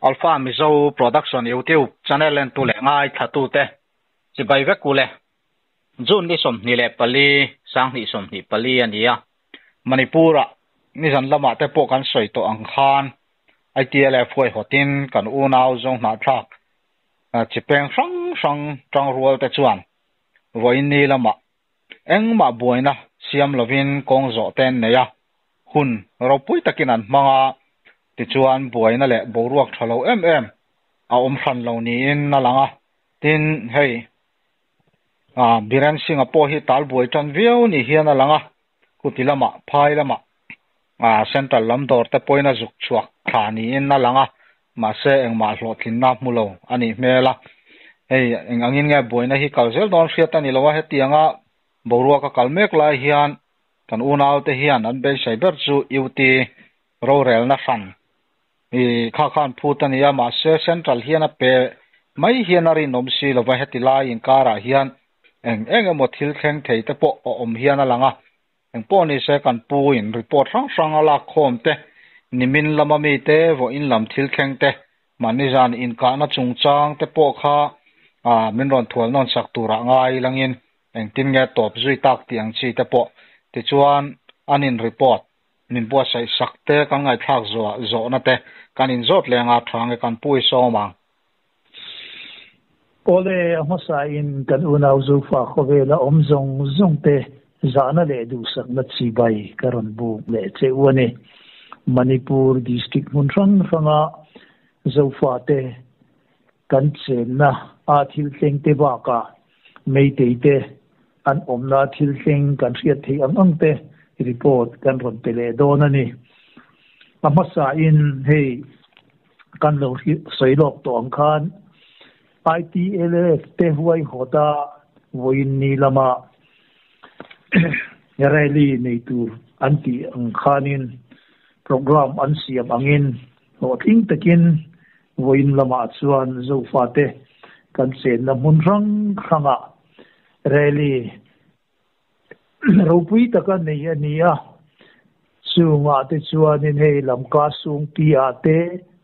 Alpha Mizo Production YouTube channel entu leh ngaithlatute chibai vek u le. June ni 24, 2024 a ni a. Manipur-ah nizan lamah te pawh kan sawi tawh ang khan ITLF huaihawtin kan unau zawng hnahthlak chi peng hrang hrang tangrual te chuan vawiin ni lamah engmah buaina siam lovin kawng zawh te an nei a, hun ropui takin an hmang a, tichuan buaina leh boruak tha lo em em a awm hran lo niin a lang a, tin hei Biren Singh-a pawh hi tal buai tan viau ni hian a lang a, Kuti lamah, phai lamah Central lam dawr te pawhin a zuk chhuak thla niin a lang a, mahse engmah hlawhtlinna hmu lo a nih hmel a. Hei eng angin nge buaina hi kal zel dawn hriat a ni lo a, hetianga boruak a kal mek lai hian kan unaute hian an beisei ber chu UT rorelna hran i kha khan phut a ni a, mahse Central hian a pe mai hian a rinawm si lo va, heti lai inkarah hian eng eng emaw thil thleng thei te pawh a awm hian a lang a, eng pawh ni se kan pu in report hrang hrang a lak khawm te, nimin lama mi te, vawiin lam thil thleng te, mahni zan inkahna chungchang te pawh kha min rawn thual nawn sak turah ngai langin engtin nge tawp zui tak tih ang chi te pawh tichuan an in report min buatsaih sak te kan ngaihthlak zuah zawhna te kan inzawt leng a tha nge kan pu i sawm ang. Awle, a hmasa in kan unau Zofa khawvela awm zawng zawng te zahna leh duhsakna chibai ka rawn buk leh che u a ni. Manipur district hmun hrang hranga Zofa te kan chenna a thil thleng te bakah Meitei te an awmna thil thleng kan hriat theih ang ang te report kan rawn pe leh dawn a ni. A hmasa in hei kan lo sawi lawk tawh ang khan ITLF te huaihawt a vawiin ni lama rally nei tur an tih ang khanin program an siam angin hlawhtling takin Vawiin lamah chuan Zofate kan chenna hmun hrang hrangah rally ropui taka nei a ni a. Chungah te chuanin hei Lamka Sungpi ah te,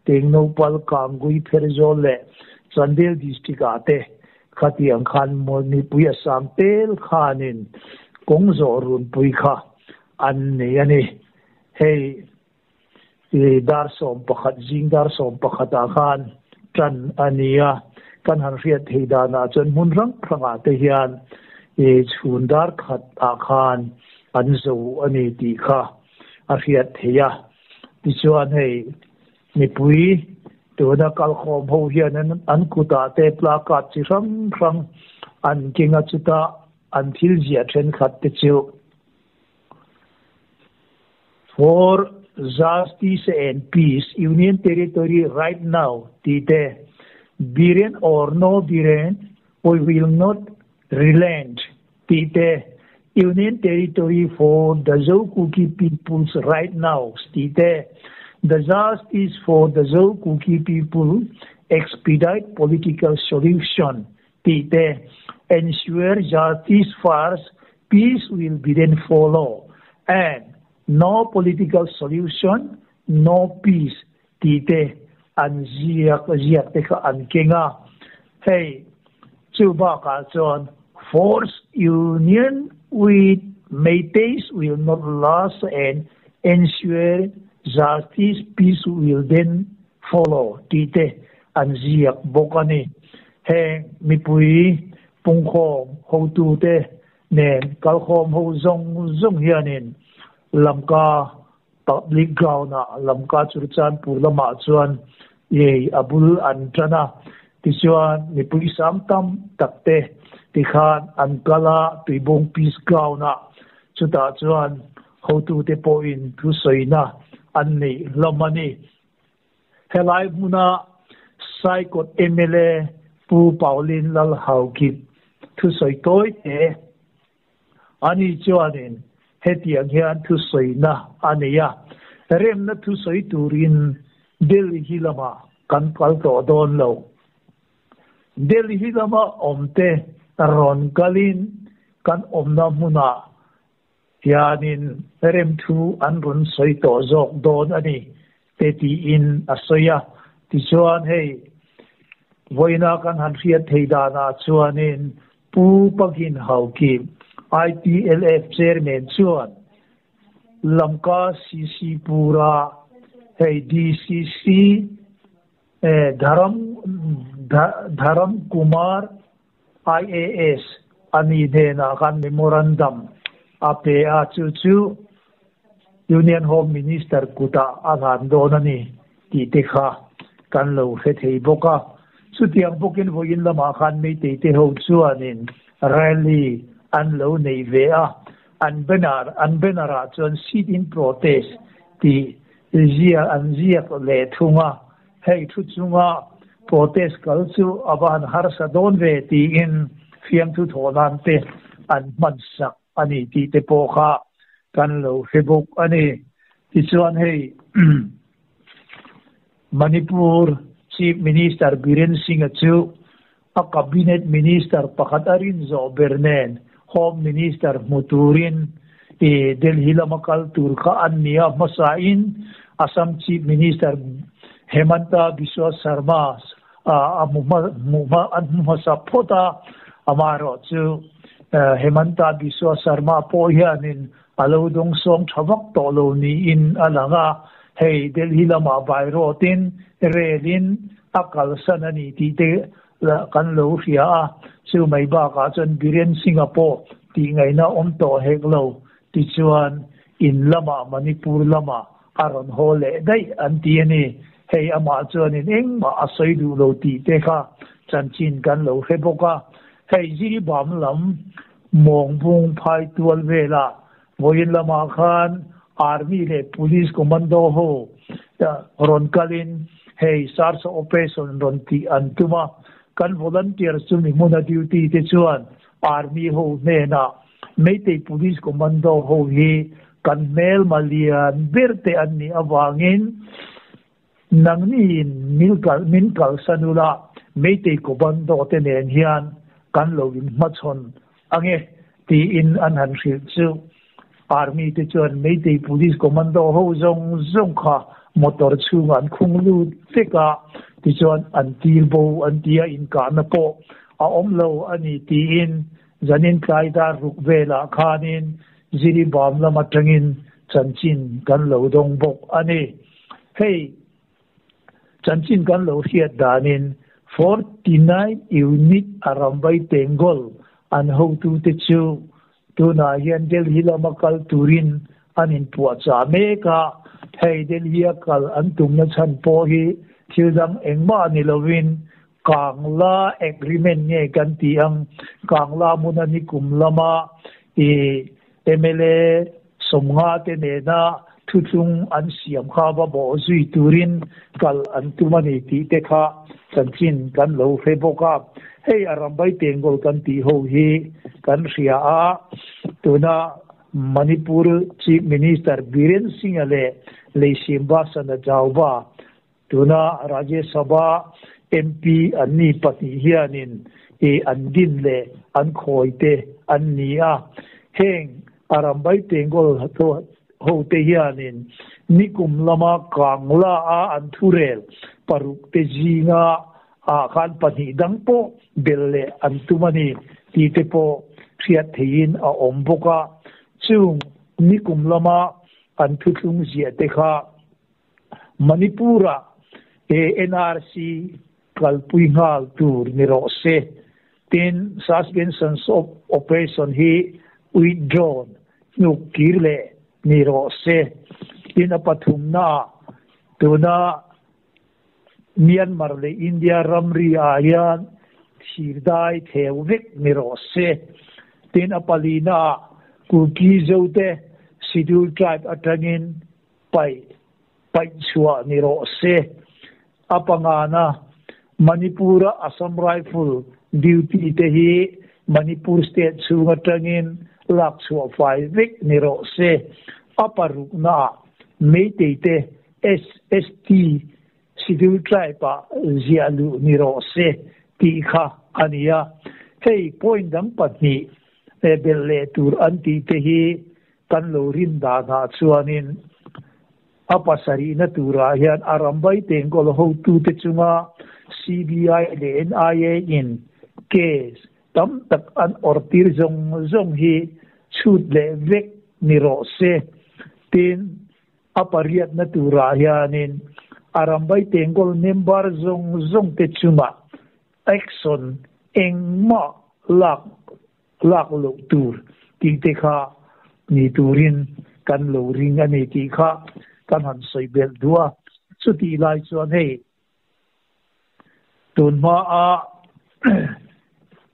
Tengnopal, Kangui, Pherzawl leh Chandel District ah te khatiang khan mipui a sang tel khanin kawng zawh runpui kha an nei a ni. Hei I dar 11, zing dar 11 ah khan tan a ni a, kan han hriat theih danah chuan hmun hrang hrangah te hian i chhun dar khat ah khan an zo a ni tih kha a hriat theih a. Tichuan hei mipui tuna kalkhawm ho hian an kutah te placard chi hrang hrang an keng a, chutah an thil ziah thenkhat te chu For justice and peace, Union Territory right now tih te, Biren or no Biren, we will not relent tih te, Union Territory for the Zo-Kuki peoples right now tih te, The justice for the Zo-Kuki people, expedite political solution tih te, Ensure justice first, peace will be then follow, and No political solution, no peace tih te an ziak ziak te kha an keng a. Hei chu bakah chuan Force union with Meiteis will not last and ensure justice, peace will then follow tih te an ziak bawk a ni. Heng mipui pungkhawm hotute nen kalkhawm ho zawng zawng hianin Lamka Public Ground-ah Lamka Churachandpur lamah chuan ei a bul an tan a, tichuan mipui sang tam tak te tikhan an kal a, Tuibawng Peace Ground-ah chutah chuan hotute pawhin thusawina an neih hlawm a ni. Helai hmuna Saikawt mla Pu Pauline Lalhaukip thusawi tawi te a ni chuanin hetiang hian thusawina a nei a, Remna thusawi turin Delhi lamah kan kal tawh dawn lo. Delhi lama awmte rawn kalin kan awmna hmunah Hianin remthu an rawn sawi tawh zawk dawn a ni te tiin a sawi a. Tichuan hei vawiina kan han hriat thei danah chuanin Pu Pagin Hauki, ITLF Chairman chuan Lamka CC Pura hei DCC Dharam Dharam Kumar IAS a nih hnenah khan memorandum a pe a, chu chu Union Home Minister kutah a hlan dawn a ni tih te kha kan lo hre thei bawk a. Chutiang bawkin vawiin lamah khan Meitei te ho chuanin rally an lo nei ve a, an banner an banner ah chuan Sit in Protest tih zia an ziak leh thung a, hei thu chunga protest kal chu a va han harsa dawn ve tiin fiamthu thawh nan te an hman sak a ni tih te pawh kha kan lo hre bawk a ni. Tichuan hei Manipur Chief Minister Biren Singh-a chu a Cabinet Minister pakhat a rin zawh ber nen Home Minister hmu turin i Delhi lama kal tur kha an ni a, hmasain Assam Chief Minister Hemanta Biswa Sarma a hmu an hmu hmasa phawt a, amaherawhchu Hemanta Biswa Sarma pawh hianin a lo dawngsawng tha vak tawh lo niin a lang a, hei Delhi lamah vai rawtin relin a kalsan a ni tih te kan lo hria a, chu mai bakah chuan Biren Singh-a pawh tih ngaihna awm tawh hek lo tichuan in lamah Manipur lamah a rawn haw leh daih an ti a ni. Hei amah chuanin engmah a sawi duh lo tih te kha chanchin kan lo hre bawk a, hei Jiribam lam Mawngbung phai tual velah vawiin lamah khan Army leh Police Commando ho rawn kalin hei search operation rawn tih an tum a, kan volunteers chu mi hmuna duty te chuan Army ho hnenah Meitei Police Commando ho hi kan hmelma lian ber te an nih avangin Nangniin min kalsan ula, Meitei Commando te nen hian kan lo inhmachhawn ange tiin an han hrilh chu. Army te chuan Meitei Police Commando ho zawng zawng kha motor chhungah an khung lut vek a, tichuan an tir bo an ti a, inkahna pawh a awm lo a ni tiin zanin tlai dar ruk velah khanin Jiribam lam atangin chanchin kan lo dawng bawk a ni. Hei chanchin kan lo hriat danin 49 unit a ramvai Tengol an hotute chu tunah hian Delhi lama kal turin an inpuahchah mek a, hei Delhi a kal an tumna chhan pawh hi thil dang engmah ni lovin Kangla agreement nge kan tih ang, Kangla hmuna nikum lama i mla sawmnga te nena thutlung an siam kha va bawh zui turin kal an tum a ni tih te kha chanchin kan lo hre bawk a. Hei a rambai Tengol kan tih ho hi kan hria a, tuna Manipur Chief Minister Biren Singh-a leh Leisimba Sanajauba Tuna Rajya Sabha MP an ni pahnih hianin i an din leh an khawi te an ni a. Heng Arambai Tengol ho te hianin nikum lama Kangla a an thurel paruk te zinga ah khan pahnih dang pawh bel leh an tum a ni tih te pawh hriat theihin a awm bawk a. Chung nikum lama an thuthlung ziah te kha Manipur-ah NRC kalpui nghal tur ni rawh se. Tin, suspension of operation hi withdrawn, hnuk kir leh ni rawh se. Tin, a pathumnaah tuna Myanmar leh India ramri ah hian thirdai theu vek ni rawh se. Tin, a palinaah Kuki Zote Scheduled Tribe atangin paih paih chhuah ni rawh se. A pangana Manipur-a Assam Rifle duty te hi Manipur state chhung atangin lak chhuah fai vek ni rawh se. A paruknaah Meitei te SST Schedule Tribe-ah ziah luh ni rawh se tih kha a ni a. Hei point dang pahnih belh leh tur an tih te hi Kan lo rin danah chuanin A pasarihna turah hian Arambai Tengkawl hotute chunga CBI leh NIA in case tam tak an awrhtir zawng zawng hi chhut leh vek ni rawh se. Tin, a pariatna turah hianin Arambai Tengkawl member zawng zawngte chungah action engmah lak lak loh tur tih te kha ni turin kan lo ring a ni tih kha kan han sawi belh duh a. Chutih lai chuan hei tun hmaa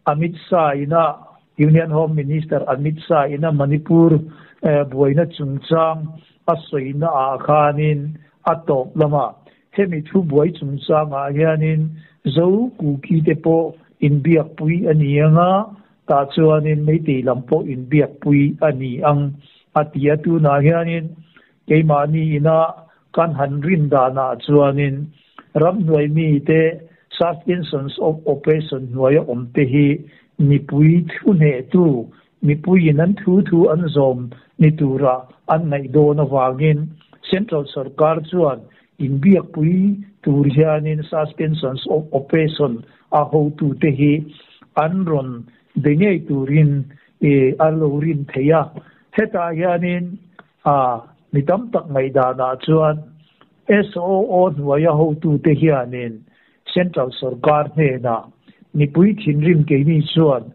Amit Shah ina Union Home Minister Amit Shah ina Manipur buaina chungchang a sawina ah khanin a tawp lamah Hemi thu buai chungchangah hianin Zo Kuki te pawh inbiakpui a ni ang a, tah chuanin Meitei lam pawh inbiakpui a ni ang a ti a. Tunah hianin keimahni ina kan han rin danah chuanin ramhnuai mite Suspensions of Operation hnuaia awmte hi mipui thu hnehtu, mipuiin an thu thu an zawm ni tura an ngaih dawn avangin Central sorkar chuan inbiakpui tur hianin Suspensions of Operation a hotute hi an rawn be ngei turin a lo rin thei a. Hetah hianin mi tam tak ngaihdanah chuan SOO hnuaia hotute hianin Central sorkar hnenah mipui thinrim keini chuan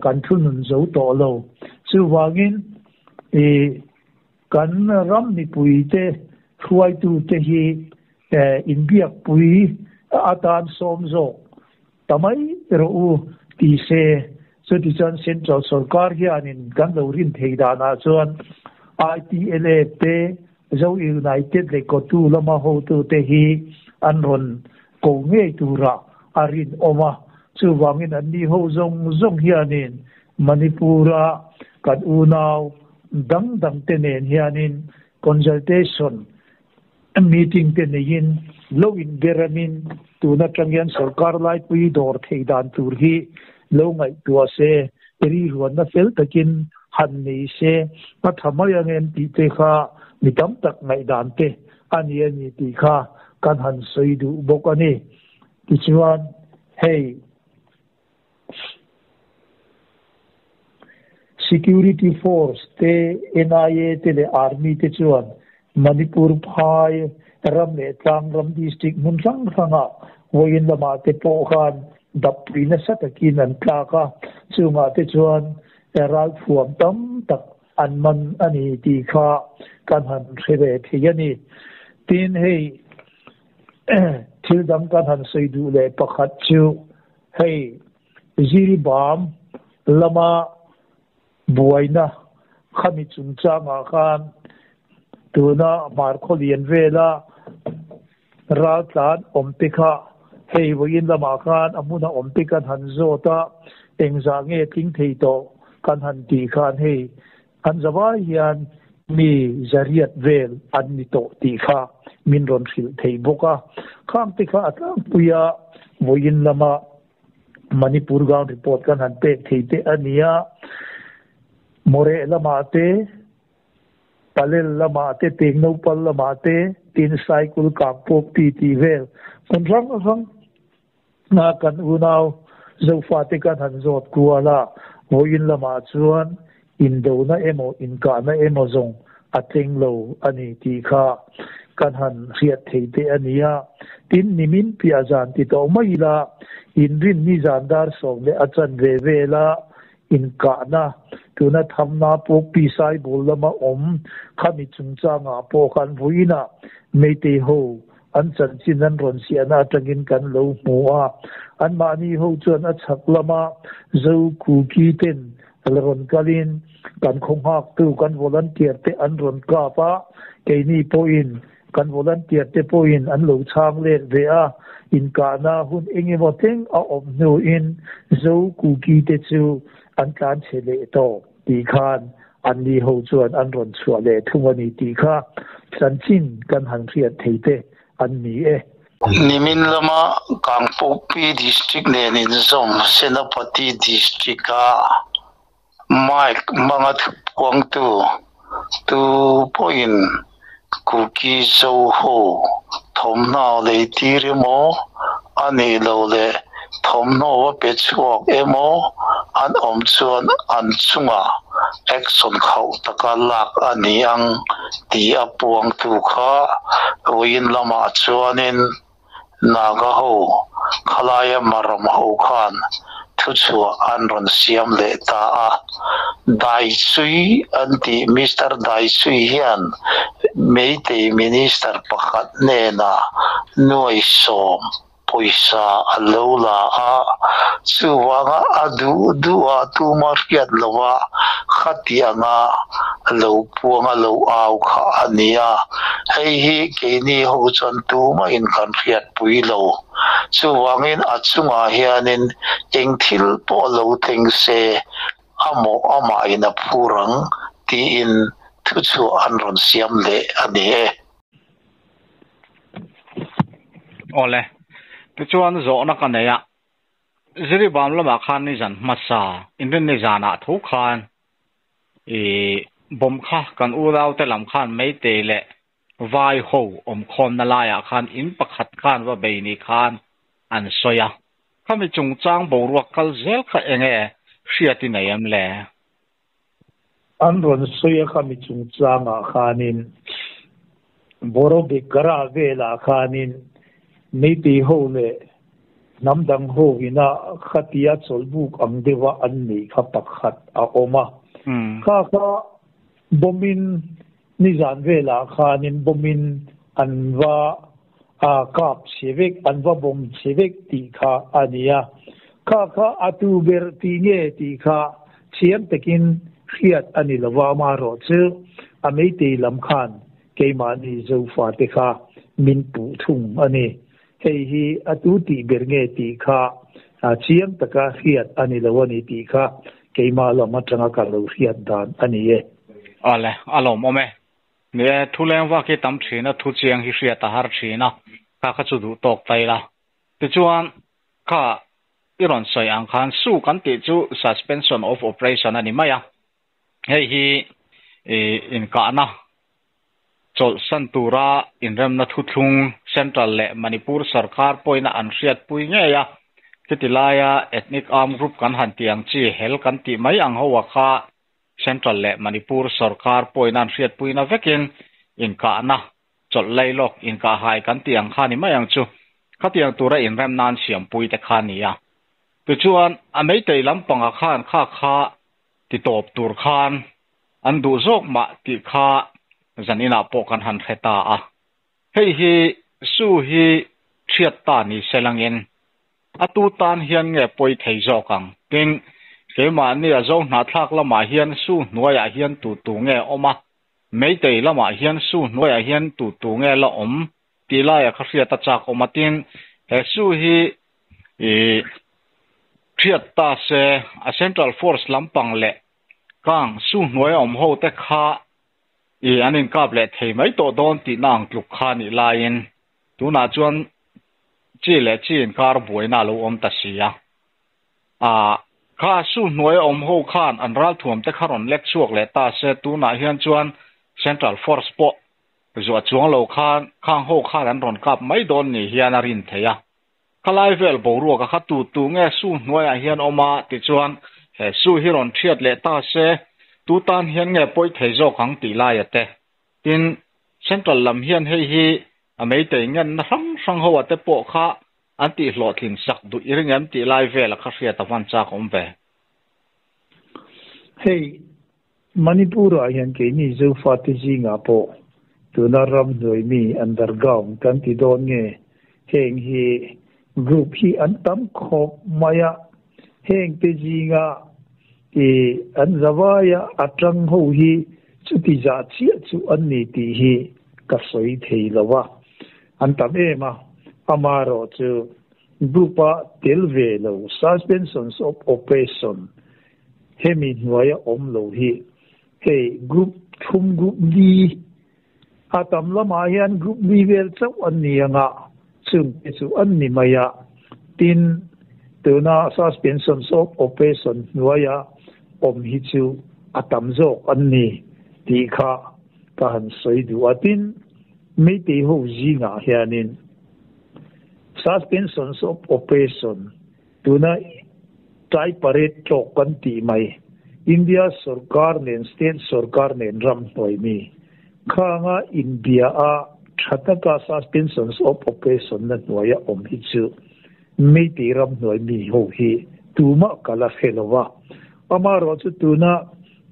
kan thunun zo tawh lo. Chuvangin i kan ram mipuite hruaitute hi inbiakpui atan sawm zawk ta mai rawh u ti se. Chutichuan Central sorkar hianin kan lo rin thei danah chuan ITLA te, Zo United leh Kotu lama hotute hi an rawn ko ngei tura a rinawm a. Chuvangin anni ho zawng zawng hianin Manipur-a kan unau dang dangte nen hianin consultation meeting te neiin lo inberamin tun atang hian sorkar laipui dawr theih dan tur hi lo ngaihtuah se, riruanna fel takin han nei se a tha mai ang em tih te kha mi tam tak ngaihdan te a ni a ni tih kha kan han sawi duh bawk a ni. Tichuan hei Security Force te, NIA te leh Army te chuan Manipur phai ram leh tlang ram district hmun hrang hrangah vawiin lamah te pawh khan dappui nasa takin an tlak a, chungah te chuan ralthuam tam tak an man a ni tih kha kan han hre ve thei a ni. Tin, hei thil dang kan han sawi duh leh pakhat chu hei Ziribam lama buaina khami chungchangah khan tuna hmarkhaw lian vela raltlan awm te kha hei vawiin lamah khan a hmuna awm te kan han zawt a, engzah nge tling thei tawh kan han tih khan hei an zavai hian mi zariat vel an ni tawh tih kha min rawn hrilh thei bawk a, khang te kha a tlangpui a vawiin lama Manipur ground report kan han pek thei te a ni a, Moreh lamah te, Palel lamah te, Tengnopal lamah te, tin Saikul Kangpawk ti tih vel hmun hrang hrang a kan unau Zofate kan han zawt kual a, vawiin lamah chuan Indona emaw inkahna emaw zawng a tleng lo a ni tih kha kan han hriat thei te a ni a. Tin, nimin piah zan ti tawh mai ila, inrinni zan dar 10 leh a chanve vela inkahna tuna thamna pawh Pi Saibul lama awm khami chungchangah pawh khan vawiinah Meitei ho an chanchin an rawn siahna atangin kan lo hmu a. Anmahni ho chuan a chhak lama Zo Kuki ten La rawn kalin kan khaw nghaktu kan volunteer te an rawn kap a, keini pawhin kan volunteer te pawhin an lo chhang let ve a, inkahna hun engemaw thleng a awm hnuin Zo Kuki te chu an tlan chhe leh tawh tih khan anni ho chuan an rawn chhuah leh thung a ni tih kha chanchin kan han hriat thei te an ni e. Nimin lama Kangpokpi District nen inzawm Senapati District-a Mike hmanga thupuangtu tu pawhin Kuki Zo ho thawmhnaw lei tir emaw, a nih loh leh thawmhnaw va pe chhuak emaw an awm chuan an chungah action khauh taka lak a ni ang tih a puangtu kha vawiin lamah chuanin Naga ho khalaia Maram ho khan thuchhuah an rawn siam leh ta a. Daisui an tih Mister Daisui hian Meitei Minister pakhat hnenah nuai sawm pawisa a lo la a, chuvanga a duh duh a tuma hriat lova khati anga lo puang a lo au kha a ni a, hei hi keini ho chuan tumahin kan hriatpui lo. Chuvangin a chungah hianin eng thil pawh lo thleng se a mawh amahin a phur ang tiin thuchhuah an rawn siam leh a ni e. Awle, tichuan zawhna ka nei a, Ziribam lamah khan nizan hmasa, inrinni zanah tho khan i bawm kha kan unaute lam khan Meitei leh Vai ho awmkhawmna laiah khan in pakhat khan va bei ni khan an sawi a. Khami chungchang boruak kal zel kha eng nge hriat i nei em le? An rawn sawi a khami chungchangah khanin Borobekara velah khanin Meitei ho leh hnam dang ho ina khatia chawlhbuk ang deuha an neih kha pakhat a awm a. Kha kha bawmin Nizan velah khanin bawmin an va kap chhe vek, an va bawm chhe vek tih kha a ni a. Kha kha a tu ber tih nge tih kha thiam takin hriat a ni lova, amaherawh chu a meitei lam khan keimahni Zofate kha min puh thung a ni. Hei hi a tu tih ber nge tih kha chiang taka hriat a ni lo a ni tih kha keimah lam atanga ka lo hriat dan a ni e. Awle, a lawmawm e. Ni e, thu leng vak hi tam thin a, thu chiang hi hriat a har thin a, kha kha chu duh tawk ta ila. Tichuan, kha i rawn sawi ang khan su kan tih chu suspension of operation a ni mai a, hei hi inkahna Chawlhsan tura inremna thuthlung Central leh Manipur sarkar pawhin an hriatpui ngei a, khiti laia ethnic armed group kan han tih ang chi hel kan tih mai ang ho a kha Central leh Manipur sarkar pawhin an hriatpuina vekin inkahna chawlh lailawk inkahhai kan tih ang kha ni mai ang chu khatiang tura inremna an siampui te kha a ni a. Tichuan a meitei lampangah khan kha kha ti tawp tur khan An duh zawk mah tih kha zan inah pawh kan han hre ta a. Hei hi Su hi thiat ta ni se langin a tu tan hian nge pawi thei zawk ang? Tin, keimahni a zo hnahthlak lamah hian Su hnuaiah hian tu tu nge awm a, Meitei lamah hian Su hnuaiah hian tu tu nge la awm tih laia kha hriat a chak awm a. Tin, he Su hi i thiat ta se a Central Force lampang leh Kang su hnuai awm ho te kha i an inkap leh thei mai tawh dawn tihna ang tluk kha nih laiin tunah chuan chi leh chi inkar buaina a lo awm ta si a. Ah, kha su hnuai awm ho khan an ralthuam te kha rawn lek chhuak leh ta se tunah hian chuan Central Force pawh zuah chuang lo khan khang ho khan an rawn kap mai dawn ni hian a rin thei a. Khalai vel boruak a kha tu tu nge su hnuaiah hian awm a tichuan he su hi rawn thiat leh ta se tu tan hian nge pawi thei zawk ang tih laia te. Tin, Central lam hian hei hi a meitei ngenna hrang hrang ho a te pawh kha an tih hlawhtlin sak duh i ring em tih lai vel a kha hriat a van chak awm ve. Hei, Manipur-ah hian keini Zofate zingah pawh tuna ramhnuai mi underground kan ti dawn nge heng hi group hi an tam khawp mai a, heng te zinga i an zavaia a tang ho hi chuti zah chiah chu an ni tih hi ka sawi thei lo a, an tam em a, amaherawh chu group-a tel ve lo suspensions of operation Hemi hnuaia awm lo hi hei group thum group li a tam lamah hian group li vel chauh an ni anga chung te chu an ni mai a. Tin, tuna suspension of operation hnuaia awm hi chu a tam zawk an ni tih kha ka han sawi duh a. Tin. Meitei ho zingah hianin Suspensions of Operation tuna tlai parade tlawk kan tih mai India sorkar nen state sorkar nen ram hnuai mi khanga inbia a tha taka Suspensions of Operation na hnuaia awm hi chu Meitei ram hnuai mi ho hi tumah ka la hre lo va. Amaherawhchu tuna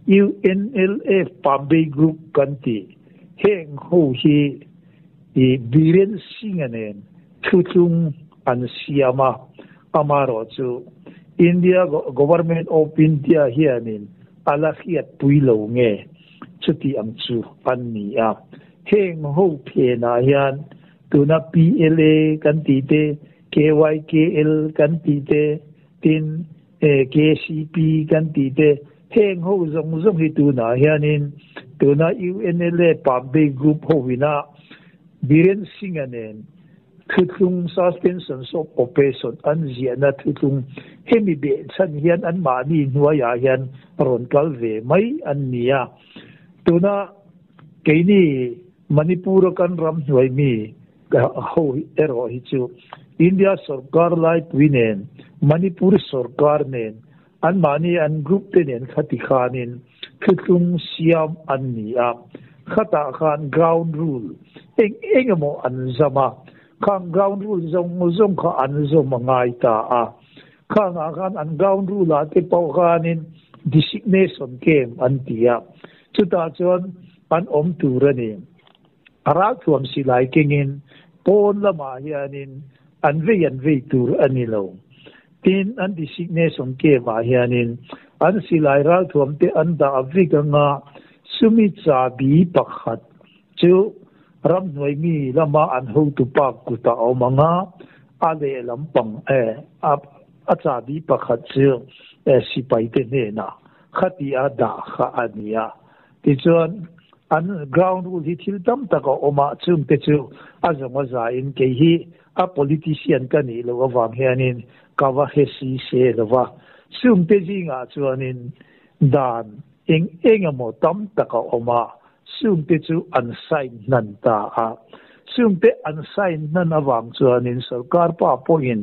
UNLF Pambei Group kan tih heng ho hi i Biren Singh-a nen thutlung an siam a, amaherawhchu India Government of India hianin a la hriatpui lo nge chuti ang chu an ni a. Heng ho phenah hian tuna PLA kan tih te, KYKL kan tih te, tin KCP kan tih te, heng ho zawng zawng hi tunah hianin tuna UNLA Pambei Group hoina Biren Singh-a nen thuthlung Suspensions of Operation an ziahna thuthlung hemi behchhan hian anmahni hnuaiah hian rawn kal ve mai an ni a. Tuna keini Manipur-a kan ram hnuai mi ho erawh hi chu India sorkar laipui nen, Manipur sorkar nen, anmahni an group te nen khati khanin thuthlung siam an ni a, khatah khan ground rule eng eng emaw an zam a, khang ground rule zawng zawng kha an zawm a ngai ta a, khangah khan an ground rule ah te pawh khanin designation camp an ti a, chutah chuan an awm tur a ni. A ralthuam silai kengin pawn lamah hianin an vei an vei tur a ni lo. Tin, an designation camp-ah hianin an silai ralthuam te an dah vek anga chumi chabi pakhat chu ramhnuai mi lama an hotupa kutah a awm anga a lehlam pang a chabi pakhat chu sipaite hnenah khati a dah kha a ni a. Tichuan, an ground rule hi thil tam tak a awm a, chungte chu a zawng a zain kei hi a politician ka nih loh avang hianin ka va hre si se lo va. Chungte zingah chuanin dan eng eng emaw tam tak a awm a, chungte chu an sign hnan ta a. Chungte an sign hnan avang chuanin sorkar pa pawhin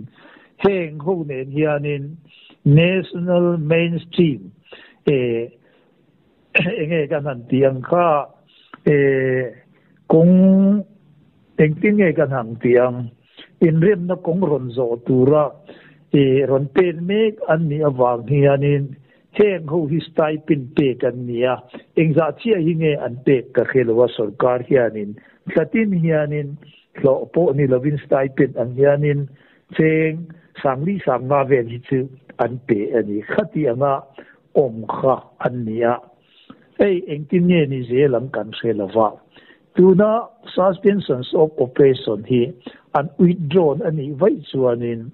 heng ho nen hianin national mainstream eh Enge kan han tih ang kha eh kawng engtin nge kan han tih ang inremna kawng rawn zawh tura eh rawn pen mek an nih avang hianin heng ho hi stipend pek an ni a, engzah chiah hi nge an pek ka hre lo a sorkar hianin tlatin hianin hlawh pawh ni lovin stipend ang hianin cheng sangli sangna vel hi chu an pe a ni khati anga awm kha an ni a, hei engtin nge ni zel ang kan hre lo va. Tuna suspensions of operation hi an withdrawn a nih vaih chuanin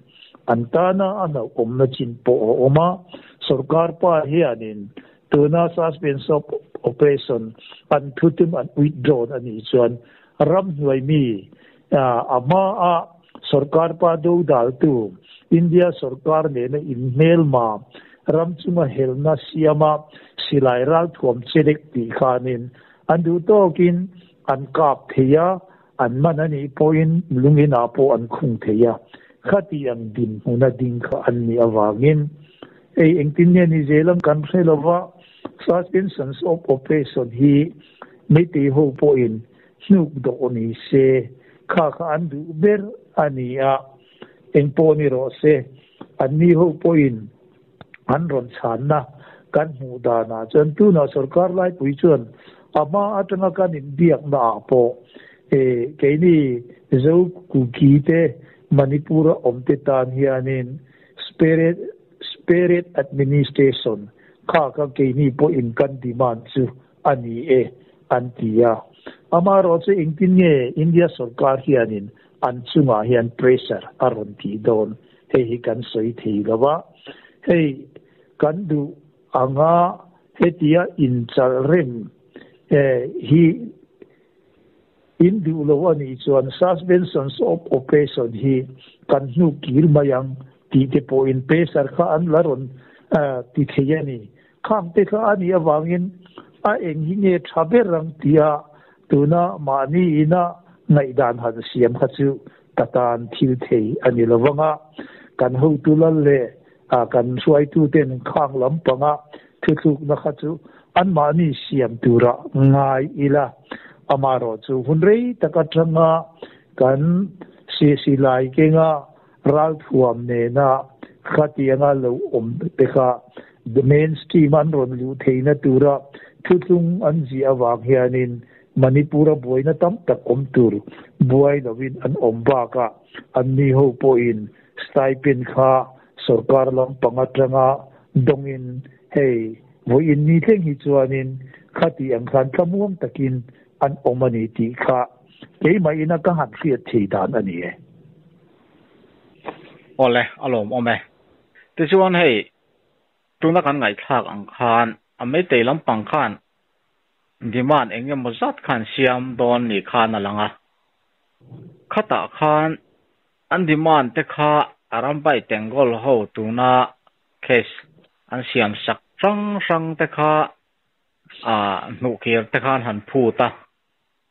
an tana a hlauhawmna chin pawh a awm a, sorkar pa hianin tuna suspension of operation an thutum an withdrawn a nih chuan ramhnuai mi a hmaa sorkar pa dodaltu India sorkar nena inhmelma ram chunga helna siama silai ralthuam chelek tih khanin an duh tawkin an kap thei a, an man a nih pawhin lungin ah pawh an khung thei a, khati ang dinhmuna ding kha an nih avangin hei engtin nge ni zel ang kan hre lova, Suspensions of Operation hi Meitei ho pawhin hnuk dawh ni se, kha kha an duh ber a ni a, eng pawh ni rawh se, anni ho pawhin an rawn chhanna kan hmuh danah chuan tunah sorkar laipui chuan a hma atanga kan inbiakna ah pawh keini Zo Kuki te Manipur a awm te tan hianin Spirit Spirit Administration kha kha keini pawhin kan demand chu a ni e, an ti a. Amaherawh chu engtin nge India sorkar hianin an chungah hian pressure a rawn tih dawn? Hei hi kan sawi thei lo va. Hei kan duh anga hetia inchalh reng hi in duh lo a nih chuan suspensions of operation hi kan hnuk kir mai ang tih te pawhin pressure kha an la rawn ti thei a ni. Khang te kha a nih avangin a eng hi nge tha ber ang tia tuna mahni ina Ngaihdan han siam kha chu ka tan thil thei a ni lo vang a, kan hotu lal leh kan hruaituten khang lampanga thuthlukna kha chu anmahni siam tura ngai ila. Amaherawhchu hun rei tak atanga kan silai kenga ralthuam nena khatianga lo awm te kha the mainstream an rawn luh theihna tura thuthlung an ziah avang hianin Manipur-a buaina tam tak awm tur buai lovin an awm bakah anni ho pawhin stipend kha sorkar lampang atanga dawngin hei vawiin ni thleng hi chuanin khati ang khan tlamuang takin an awm a ni tih kha keimahina ka han hriat thei dan a ni e. Awle, a lawmawm e. Tichuan hei tuna kan ngaihthlak ang khan a meitei lampang khan Demand eng emaw zat khan siam dawn ni khan a lang a. Khatah khan an demand te kha Arambai Tengol ho tuna case an siam sak hrang hrang te kha hnuhkir te khan han phut a.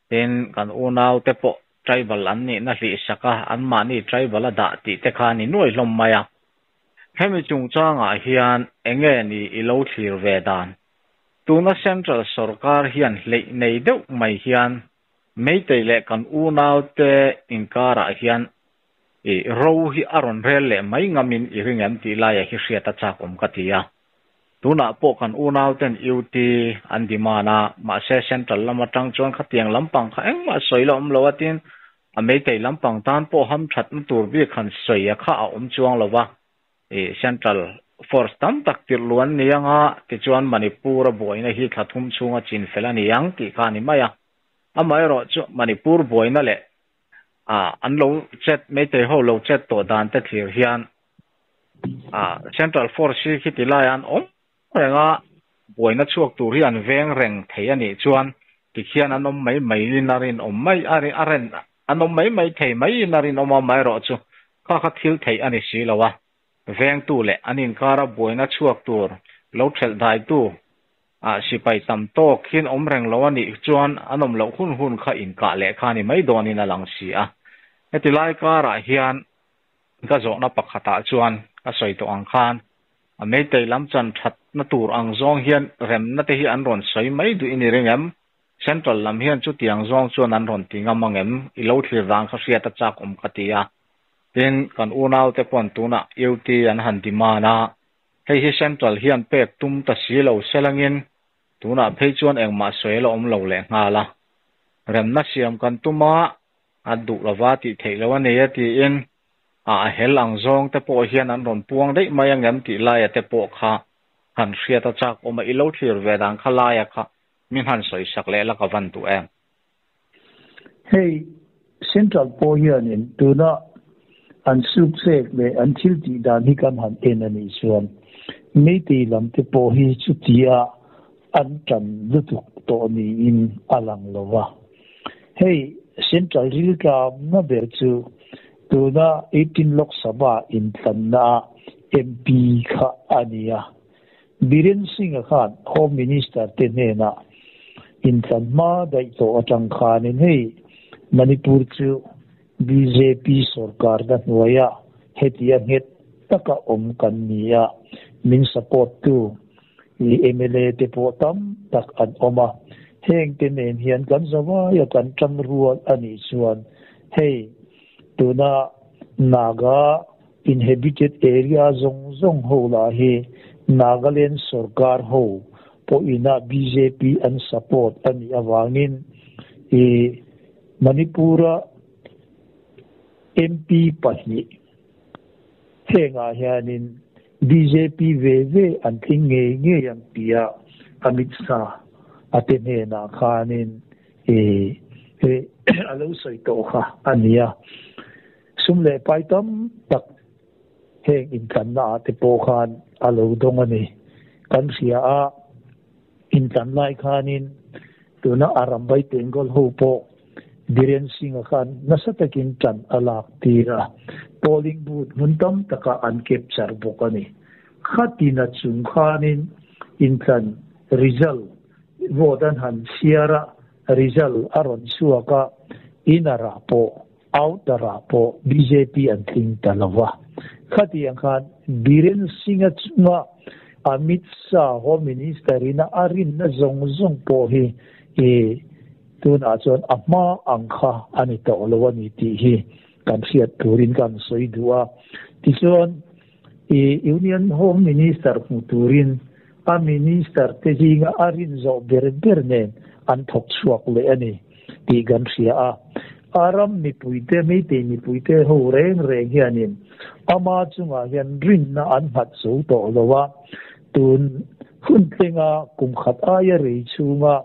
Tin, kan unau te pawh tribal an nihna hlih sak a, anmahni tribal a dah tih te kha ni nuai hlawm mai a. Hemi chungchangah hian enge ni i lo thlir ve dan? Tuna Central sorkar hian hleih nei deuh mai hian Meitei leh kan unaute inkarah hian i ro hi a rawn rel leh mai ngamin i ring em tih laia hi hriat a chak awm ka ti a. Tunah pawh kan unauten UT an demand a, mahse Central lam atang chuan khatiang lampang kha engmah sawi la awm lo a tin a Meitei lampang tan pawh hamthatna tur bik han sawi a kha a awm chuang lo va. I Central Force tam tak tirh luh an ni ang a, tichuan Manipur a buaina hi thla thum chhunga chin fel a ni ang tih kha a ni mai a. Amaherawh chu Manipur buaina leh an lo chet Meitei ho lo chet tawh dan te thlir hian Central Force hi khiti laiah an awm reng a, buaina chhuak tur hi an veng reng thei a nih chuan tikhian an awm mai maiin a rinawm mai a an awm mai mai thei maiin a rinawm a, amaherawh chu kha kha thil theih a ni si lo a, vengtu leh an inkara buaina chhuak tur lo thelh daitu ah sipai tam tawk hian awm reng lo a nih chuan an awm loh hun hun kha inkah leh kha a ni mai dawnin a lang si a. Heti lai karah hian ka zawhna pakhatah chuan ka sawi tawh ang khan a meitei lam chan thatna tur ang zawng hian remna te hi an rawn sawi mai duh i ni ring em? Central lam hian chutiang zawng chuan an rawn ti ngam ang em? I lo thlir vang kha hriat a chak awm ka ti a. Tin, kan unaute paw'n tunah UT an han demand a, hei hi Central hian pek tum ta si lo selangin tunah phei chuan engmah sawi la awm lo leh nghal a. Remna siam kan tum a, a duh lova tih theih loh a nei a tiin a hel ang zawng te pawh hian an rawn puang daih mai angem tih laia te pawh kha han hriat a chak awm a, i lo thlir ve dan kha laia kha min han sawi sak leh la ka van duh em? Hei Central pawh hianin tuna an sukchek leh an thil tih dan hi kan han en a nih chuan Meitei lam te pawh hi chutia an tan lutuk tawh niin a lang lo va. Hei Central riltlamna ber chu tuna 18 Lok Sabha intlanna a MP kha a ni a. Biren Singh-a khan Home Minister te hnenah intlan hma daih tawh atang khanin hei Manipur chu bjp sorkarna hnuaia hetia nghet taka awm kan ni a, min support tu i mla te pawh tam tak an awm a, heng te nen hian kan zavaia kan tangrual a nih chuan hei tuna Naga Inhabited area zawng zawng ho lah hi Nagaland sorkar ho pawhina bjp an support a nih avangin i Manipur-a MP pahnih hengah hianin bjp ve ve an tling ngei ngei ang tia Amit Shah a te hnenah khanin i a lo sawi tawh kha a ni a. Sum leh pai tam tak heng intlanna ah te pawh khan a lo dawng a ni. Kan hria a, intlan lai khanin tuna Arambai Tengol ho pawh Biren Singh-a khan nasa takin tan a lak tir a, polling booth hmun tam takah an capture bawk a ni. Khatina chung khanin intlan result vote an han chhiar a, result a rawn chhuak a. Inner-ah pawh outer-ah pawh bjp an tling ta lo va. Khatiang khan Biren Singh-a chunga Amit Shah Home Minister-in a rinna zawng zawng pawh hi i tunah chuan a hma ang kha a ni tawh lo a ni tih hi kan hriat turin kan sawi duh a. Tichuan i Union Home Minister hmu turin a Minister te zinga a rin zawh ber ber nen an thawk chhuak leh a ni tih kan hria a. A ram mipuite, Meitei mipuite ho reng reng hianin ama chungah hian rinna an nghat zo tawh lo a. Tun hun tlenga kum khat aia rei chhunga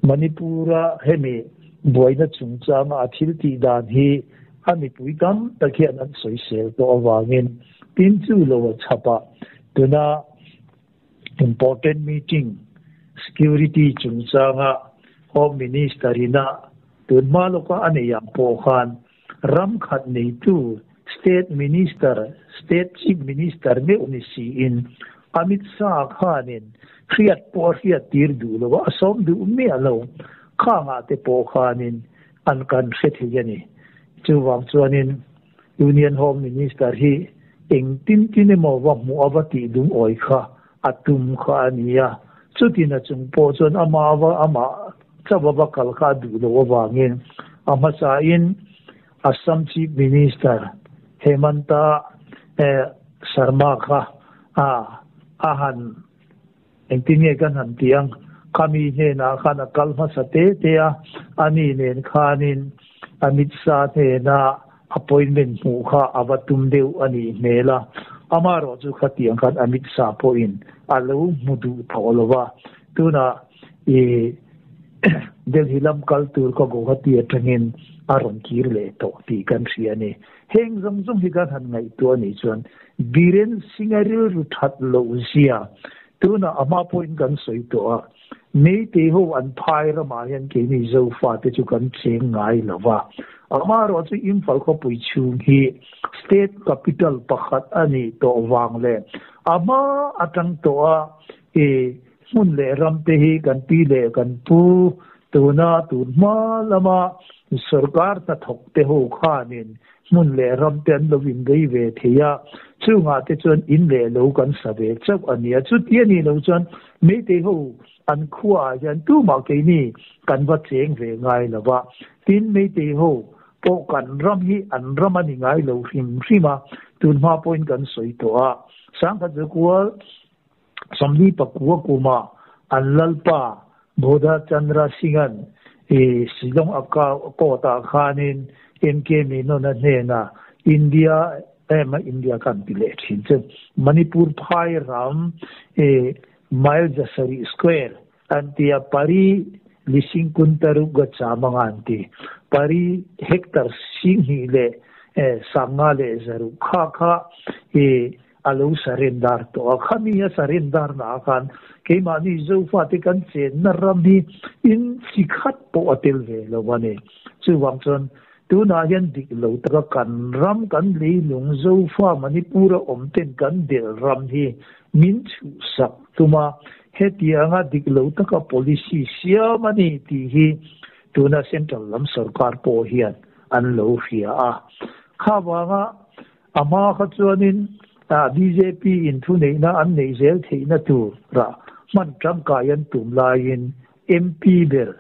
Manipur-a hemi buaina chungchanga a thil tih dan hi a mipui tam tak hian an sawisel tawh avangin tin chu lo a chhap a, tuna important meeting security chungchanga Home Minister ina tun hma lawka a nei ang pawh khan ram khat neitu State Minister, State Chief Minister meuh ni siin Amit Shah khanin hriat pawh a hriat tir duh lo a, a sawm duh miah lo. Khangah te pawh khanin an kan hre thei a ni. Chuvang chuanin Union Home Minister hi engtin tin emaw va hmuh a va tih lungawi kha a tum kha a ni a. Chutin a chung pawh chuan amah va amah chauh a va kal kha a duh loh avangin a hmasain Assam Chief Minister Hemanta Sharma kha a han Engtin nge kan han tih ang? Khami hnenah khan a kal hmasa te te a, ani nen khanin Amit Shah hnena appointment hmuh kha a va tum deuh a nih hmel a. Amaherawh chu khatiang khan Amit Shah pawhin a lo hmu duh tawh lo va, tunah i Delhi lam kal tur ka Guwahati atangin a rawn kir leh tawh tih kan hria a ni. Heng zawng zawng hi kan han ngaihtuah a nih chuan Biren Singh-a rilru that loh zia tunah a hma pawhin kan sawi tawh a, Meitei ho an phai ramah hian keini Zofa te chu kan cheng ngai lo va. Amaherawh chu Imphal khawpui chhung hi State Capital pakhat a nih tawh vang leh a hma atang tawh a i hmun leh ram te hi kan pi leh kan pu tuna tun hma lama sorkar hnathawk te ho khanin hmun leh ram te an lo inbei ve thei a, chungah te chuan in leh lo kan sa ve chauh a nia. Chuti a nih loh chuan Meitei ho an khuaah hian tumah keini kan va cheng ve ngai lo va, tin Meitei ho pawh kan ram hi an ram a ni ngai lo hrim hrim a, tun hma pawhin kan sawi tawh a. Sangkhat Zakual Sawmli pakua kuma an lalpa Bodha Chandra Singh-a'n i Shillong a court-ah khanin MK Menon-a hnenah India ema India kan ti leh thin chu Manipur phai ram i mile zasarih square an ti a, pari lising kuntaruk ga chamanga an ti. Pari hectare singhnih leh sanga leh zaruk kha kha i a lo surrender tawh a, khami a surrender na ah khan keimahni Zofate kan chenna ram hi in chi khat pawh a tel ve lo a ni. Chuvang chuan tunah hian dik lo taka kan ram kan leilung Zofa Manipur a awm ten kan delh ram hi min chhuhsak tum a, hetianga dik lo taka policy siam a ni tih hi tuna central lam sorkar pawh hian an lo hria a. Kha vanga A hma kha chuanin bjp in thuneihna an neih zel theihna tura hman tangkai an tum laiin MP ber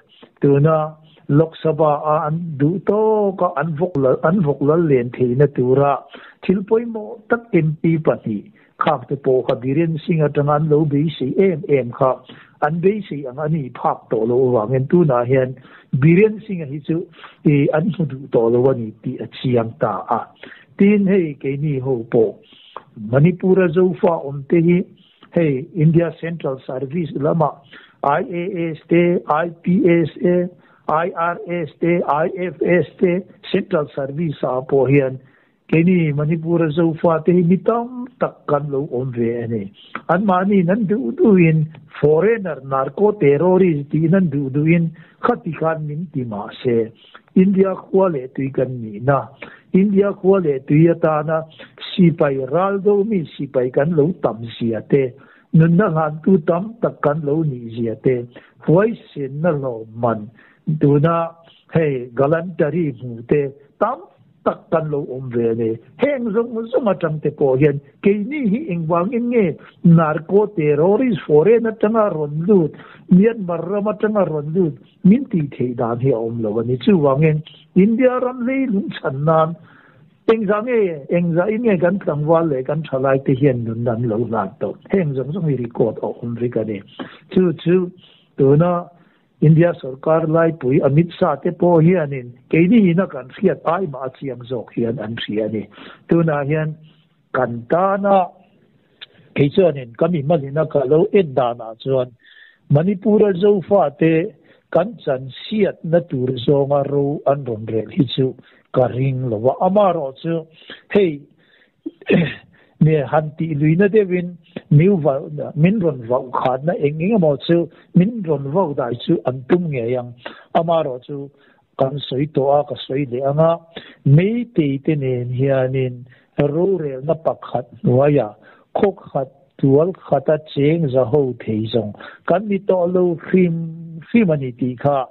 tuna Lok Sabha a an duh tawka an vawk an vawk lal len theihna tura thil pawimawh tak MP pahnih khak te pawh kha Biren Singh atanga an lo beisei em em kha an beisei ang a nih phak tawh loh avangin tunah hian Biren Singh-a hi chu an hmu duh tawh lo a ni tih a chiang ta a. Tin hei keini ho pawh Manipur-a Zofa awm te hi hei India Central Service lamah IAS te, IPS e, IRS te, IFS te Central Service-ah pawh hian Keini Manipur-a Zofa te hi mi tam tak kan lo awm ve a ni. Anmahniin an duh duhin foreigner, narco terrorist tiin an duh duhin khati khan min ti mah se, India khua leh tui kan nihna, India khua leh tui atana sipai ral do mi sipai kan lo tam zia te, nunna hlantu tam tak kan lo nih zia te, huaisenna hlawm man tuna. Hei galantary hmu te tam tak kan lo awm ve a ni. Heng zawng zawng atang te pawh hian keini hi engvangin nge narco terrorist foreign atanga rawn lut, Myanmar ram atanga rawn lut min tih theih dan hi a awm lo a ni. Chuvangin India ram leilung chhan nan engzah nge engzah in nge kan tlangval leh kan thalai te hian nun an lo hlan tawh. Heng zawng zawng hi record a awm vek a ni. Chu chu tuna India sorkar laipui Amit Shah te pawh hianin keini ina kan hriat ai mah a chiang zawk hian an hria a ni. Tunah hian kan tana kei chuanin ka mimalina ka lo en danah chuan Manipur-a Zofate kan chanchhiatna tur zawnga ro an rawn rel hi chu ka ring lo a. Amaherawhchu hei Me han tih luihna deuhin miu min rawn vauh khatna eng eng emaw chu min rawn vauh dai chu an tum ngei ang. Amaherawh chu kan sawi tawh a, ka sawi leh ang a, Meitei te nen hianin rorelna pakhat hnuaiah khaw khat tual khata cheng za ho thei zawng kan ni tawh lo hrim hrim a ni tih kha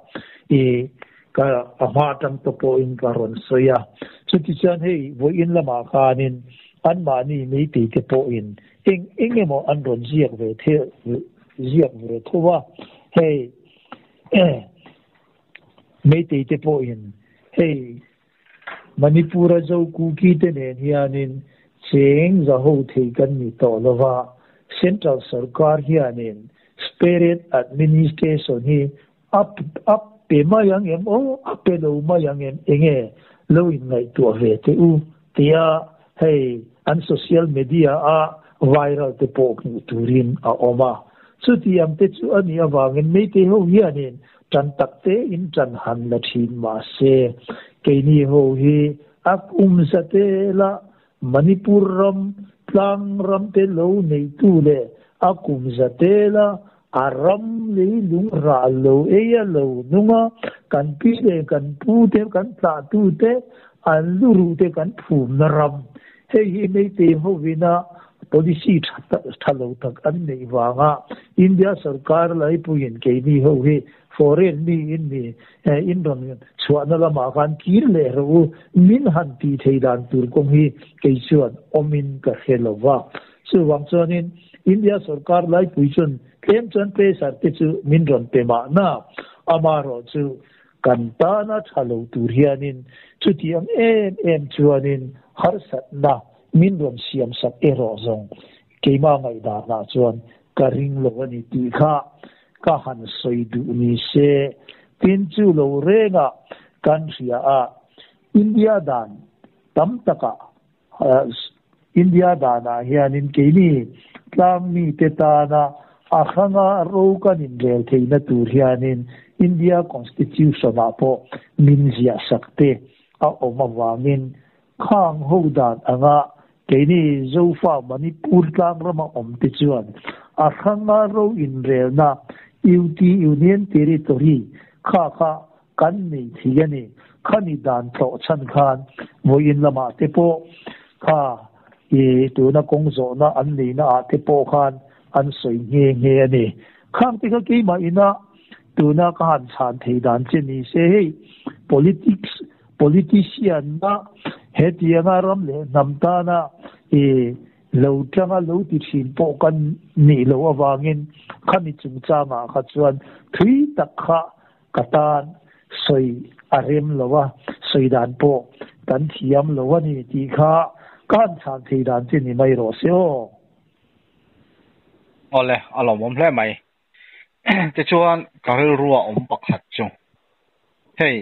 i Ka a hma atang te pawhin ka rawn sawi a, chutichuan hei vawiin lamah khanin anmahni meitei te pawhin eng eng emaw an rawn ziak ve ziak ve tho a, hei meitei te pawhin hei Manipur-a Zo Kuki te nen hianin cheng za ho thei kan ni tawh lova, Central sorkar hianin Separate Administration hi A a pe mai ang em aw, a pe lo mai ang em enge lo in ngaihtuah ve teh u tia hei an social media a viral te pawh hmuh turin a awm a. Chuti ang te chu a nih avangin Meitei ho hianin tan tak te in tan han la thin mahse keini ho hi a kum zatela Manipur ram tlang ram te lo neitu leh a kum zatela A ram leilung rah lo ei a lo nung a, kan pi leh kan pu te, kan tlahtu te, an luruh te kan phumna ram. Hei hi Meitei hovina policy tha lo tak an neih vanga India sorkar laipuiin keini ho hi foreign mi in ni in rawn chhuahna lamah khan kir leh rawh u min han tih thei dan tur kawng hi kei chuan awmin ka hre lo va. Chuvang chuanin India sorkar laipui chuan tlem chuan pressure te chu min rawn pe mahna, amaherawh chu kan tana tha lo tur hianin chutiang em em chuanin harsatna min rawn siamsak erawh zawng keimah ngaihdanah chuan ka ring lo a ni tih kha ka han sawi duh ni se. Tin chu lo rengah kan hria a, India dan tam takah India danah hianin keini tlangmite tana a hranga ro kan inrel theihna tur hianin India Constitution-ah pawh min ziahsak te a awm avangin khang ho dan anga keini Zofa Manipur tlangrama awm te chuan a hranga ro inrelna UT Union Territory kha kha Kan nei thei a ni. Khani dan tlawh chhan khan vawiin lamah te pawh kha i tuna kawng zawhna an neihna ah te pawh khan an sawi nghe nghe a ni. Khang te kha keimah ina tuna ka han chhan thei dan che ni se hei politics politician na hetianga ram leh hnam tana i Lo tanga lo ti thin pawh kan nih loh avangin khami chungchangah kha chuan thui tak kha ka tan sawi a rem lo a, sawi dan pawh kan thiam lo a ni tih kha ka han chhan thei dan che ni mai rawh se aw. Awle, a lawmawm hle mai. Tichuan ka rilrua awm pakhat chu hei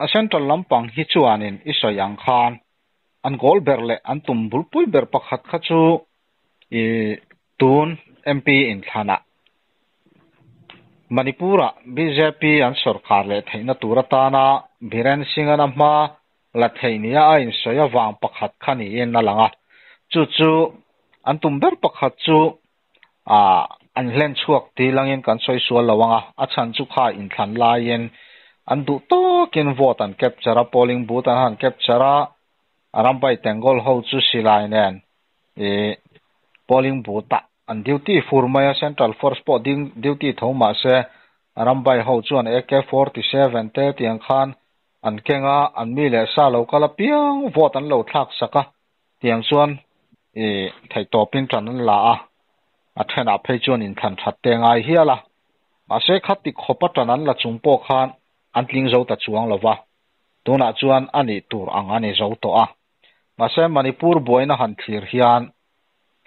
a central lampang hi chuanin i sawi ang khan An goal ber leh an tum bulpui ber pakhat kha chu i tun MP inthlanah Manipur-ah bjp an sorkar leh theihna tur atana Biren Singh-an a hma la theih nia a insawi avang pakhat kha niin a lang a. Chu chu an tum ber pakhat chu an hlen chhuak ti langin kan sawi sual lo ang a, a chhan chu kha inthlan laiin an duh tawkin vote an capture a, polling booth an han capture a, a rampai Tengol ho chu silai nen ih polling booth ah an duty fur mai a, central force pawh duty tho mahse a rampai ho chuan AK 47 te tiang khan. an keng a, an mi leh sa lo kal apiang vote an lo thlak sak a, tiang chuan ih theihtawpin tan an la a, a thenah phei chuan inthlan that te ngai hial a, mahse khati khawpa tan an la chung pawh khan an tling zo ta chuang lo va, tunah chuan a nih tur ang a ni zo tawh a. Mahse Manipur buaina han thlir hian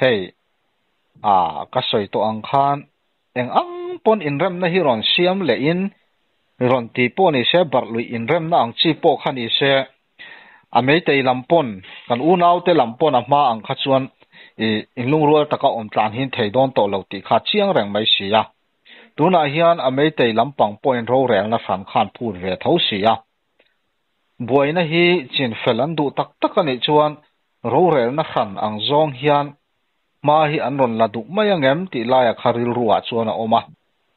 hei ah ka sawi tawh ang khan eng ang pawn inremna hi rawn siam leh in rawn ti pawh ni se barh luih inremna ang chi pawh kha ni se a meitei lam pawn kan unaute lam pawn a hma ang kha chuan ih inlungrual taka awm tlan hin thei dawn tawh lo tih kha chiang reng mai si a. Tunah hian a meitei lampang pawhin rorelna hran khan phut ve tho si a. Buaina hi chinfel an duh tak tak a nih chuan rorelna hran ang zawng hian hma hi an rawn la duh mai angem tih laia kha rilruah chuan a awm a.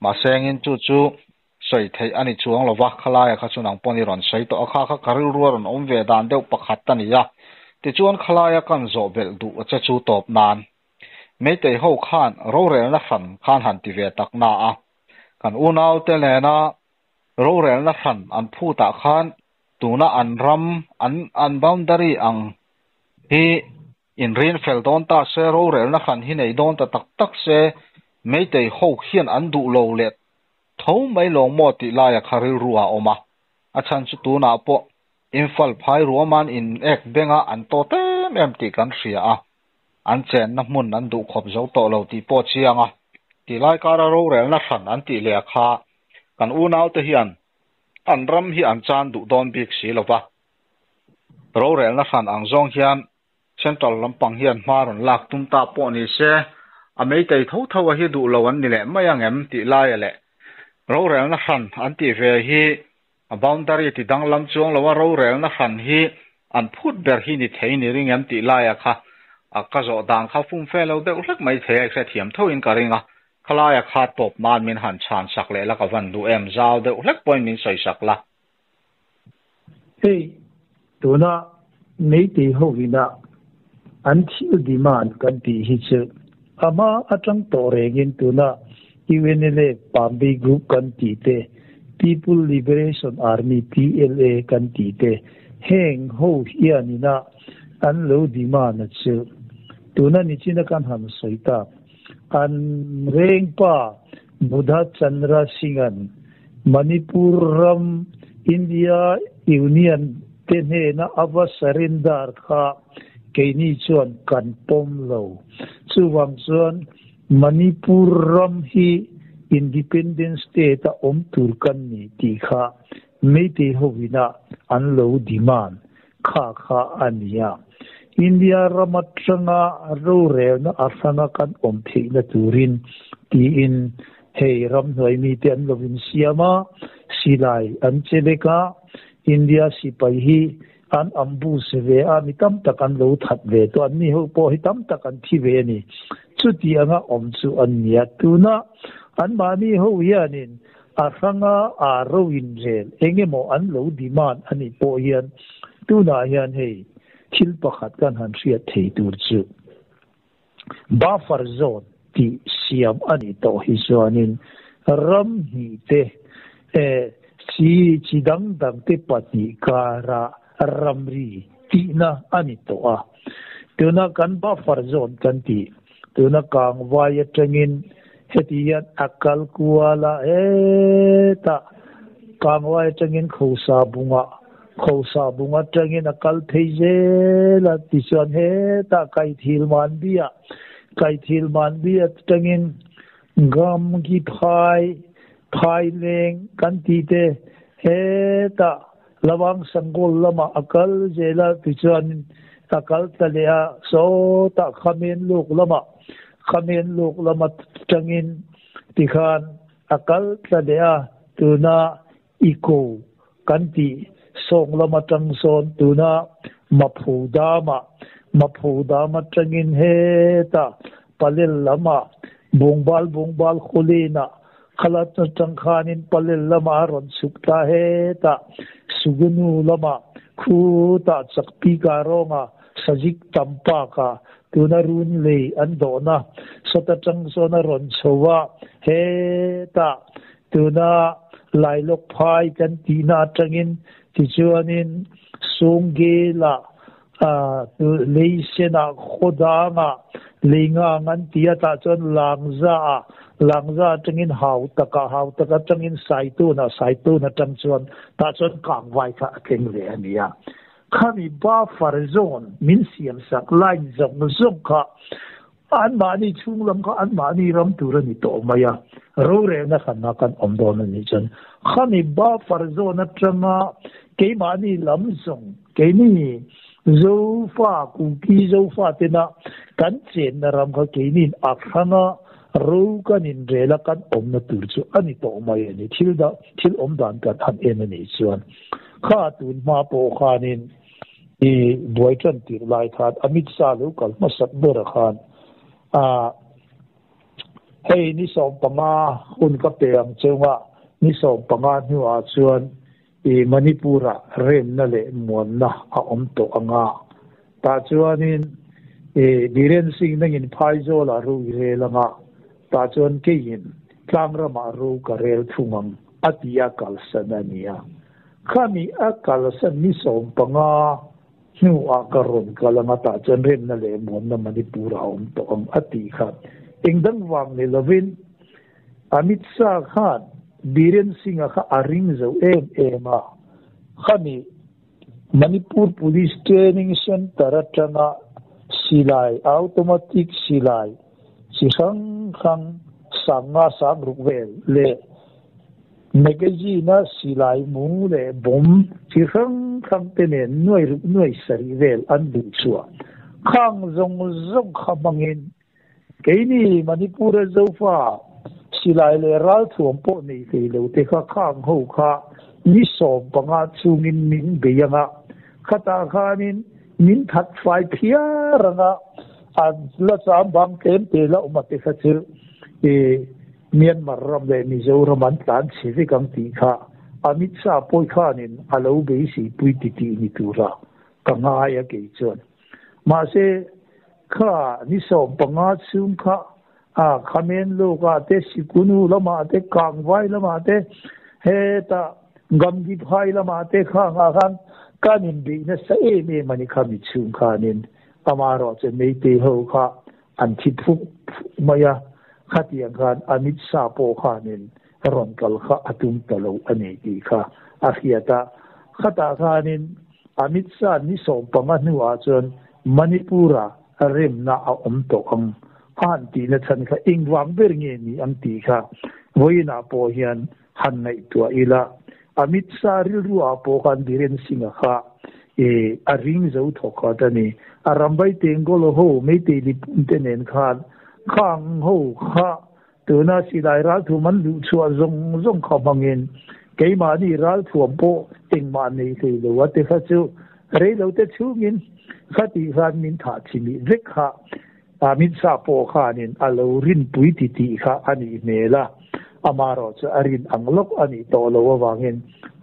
Mahse engin chu chu sawi theih a ni chuang lova, khalaia kha chu nang paw'n i rawn sawi tawh a, kha kha ka rilrua rawn awm ve dan deuh pakhat a ni a. Tichuan khalaia kan zawh belh duh a che chu tawp nan Meitei ho khan rorelna hran khan han ti ve tak na a, kan unaute nena rorelna hran an phutah khan tuna an ram an an boundary ang hi inrin fel dawn ta se, rorelna hran hi nei dawn ta tak tak se, Meitei ho hian an duh lo leh tho mai lawng maw tih laia kha rilru a awm a, a chhan chu tunah pawh Imphal phai ruaman in ek benga an tawt em em tih kan hria a. An chenna hmun an duh khawp zo tawh lo tih pawh chiang a, tilai kara rorelna hran an tih leh kha kan unaute hian an ram hi an chan duh dawn bik si lo va. Rorelna hran ang zawng hian Central lampang hian hma rawn lak tum ta pawh ni se, a meitei tho tho a hi duh lo an ni leh mai ang em tih laia leh rorelna hran an tih ve hi a boundary ti danglam chuang lo a rorelna hran hi an phut ber hi ni thei ni ring em tih laia kha a ka zawh dan kha fum fe lo deuh hlek mai thei a i hrethiam tho in ka ring a, khalaia kha tawp nan min han chhan sak leh la ka van duh em zau deuh hlek pawhin min sawi sak la. Hei tuna Meitei ho ina an thil demand kan tih hi chu a hma atang tawh rengin tuna UNLA Pambei Group kan tih te, People Liberation Army, PLA, kan tih te heng ho hian ina an lo demand a chu tuna nichina kan han sawi tak an rengpa Buddha Chandra Singh-a'n Manipur ram India Union te hnena a va surrender kha keini chuan kan pawm lo. Chuvang chuan Manipur ram hi Independent State a awm tur kan ni tih kha Meitei hovina an lo demand kha kha a ni a. India ram atanga rorelna a hranga kan awm theihna turin tiin hei ramhnuai mite an lo insiam a, silai an che lek a, India sipai hi an ambush ve a, mi tam tak an lo that ve tawh, an ni ho pawh hi tam tak an thi ve a ni. Chuti anga awm chu an ni a, tuna anmahni ho hianin A hranga aa ro inrel eng emaw an lo demand a nih pawh hian tunah hian hei thil pakhat kan han hriat thei tur chu buffer zone tih siam a nih tawh hi chuanin ram hnih te eh chi chi dang dang te pahnih kara ramri tihna a ni tawh a. Tuna kan buffer zone kan tih Tuna kangvai atangin heti hian a kal kual a, hetah kangvai atangin Khosa bungah, Khosa bung atangin a kal phei zel a, tichuan hetah Kaithilmanbiah, Kaithilmanbiah atangin Gamgi phai, Phaileng kan tih te hetah Lawang Sangol lamah a kal zel a, tichuan a kal ta leh a, sawtah Khamen luk lamah, Khamen luk lam atangin tikhan a kal ta leh a, tuna Iko kan tih sawng lam atang sawn tuna Maphu Damah, Maphu Dam atangin hetah Palel lamah, Bungbal Bungbal Khawlenah Khalat atang khanin Palel lamah a rawn chhuk ta hetah Sugunu lamah khutah Chakpi Karonga Sazik Tampaka tuna run lei an dawhna sawt atang sawn a rawn chho a, hetah tuna Lailawk phai kan tihna atangin Tichuanin Sawngela ah Leisen ah Khawdang ah Leingang an ti a, tah chuan Langza ah Langza atangin Hautak ah Hautak atangin Saitun ah Saitun atang chuan tah chuan Kangvai kha a tleng ve a ni a. Khami buffer zone min siam sak line zawng zawng kha anmahni chhung lam kha anmahni ram tur a ni tawh mai a, rorelna hranna kan awm dawn a nih chuan khami buffer zone atanga keimahni lam zawng keini Zofa Kuki Zofa tena kan chenna ram kha keiniin a hranga ro kan inrel a kan awmna tur chu a ni tawh mai a ni thil thil awm dan kan han en a nih chuan. Kha tun hma pawh khanin i buai tan tirh lai khan Amit Shah lo kal hmasak ber khan a hei ni 15 hun ka pe ang chunga ni 15 hnuah chuan i Manipur-ah remna leh muanna a awm tawh anga tah chuanin i Biren Singh nangin Phaizawlah ro i rel anga tah chuan keiin tlangrama ro ka rel thung ang a ti a kalsan a ni a. Khami a kalsan ni 15 hnuah ka rawn kal ang a tah chuan remna leh muanna Manipur-ah a awm tawh ang a tih kha eng dang vang ni lovin Amit Shah khan Biren Singh-a kha a ring zo em em a. Khami Manipur Police Training Centre atanga silai, automatic silai chi hrang hrang 5000 6000 vel leh magazine-a silai mung leh bomb chi hrang hrang te nen nuai ruk nuai sarih vel an duh chhuah. Khang zawng zawng kha hmangin keini Manipur-a Zofa silai leh ralthuam pawh nei thei lo te kha khang ho kha ni 15 chungin min bei anga khatah khanin min that fai phiar anga a la cham bang tlem te la awm a te kha chu i Myanmar ram leh Mizoram an tlan chhe vek ang tih kha Amit Shah pawi khanin a lo beiseipui titih ni tura ka ngai a kei chuan. Mahse kha ni 15 chhung kha a khamen lawk ah te Sikunu lamah te Kangvai lamah te heta Gamgi phai lamah te khang ah khan kan inbeih nasa em em a ni kha mi chhung khanin amaherawh chu Meitei ho kha an thi phuk phuk mai a khatiang khan Amit Shah pawh khanin rawn kal kha a tum ta lo a ni tih kha a hriat a khatah khanin Amit Shah ni 15 hnuah chuan Manipur-a remna a awm tawh ang a han tihna chhan kha engvang ber nge ni ang tih kha vawiinah pawh hian han ngaihtuah ila Amit Shah rilruah pawh khan Biren Singh-a kha e a ring zo thawk khat a ni. A rambai tengkawl ho Meitei lipum te nen khan khang ho kha tuna silai ralthuam an luh chhuah zawng zawng kha hmangin keimahni ralthuam pawh engmah nei hlei lo a te kha chu rei lo te chhungin khatih khan min thah chimih vek kha Amit Shah pawh khanin a lo rinpui titih kha a nih hmel a, amaherawh chu a rin ang lawk a nih tawh lo avangin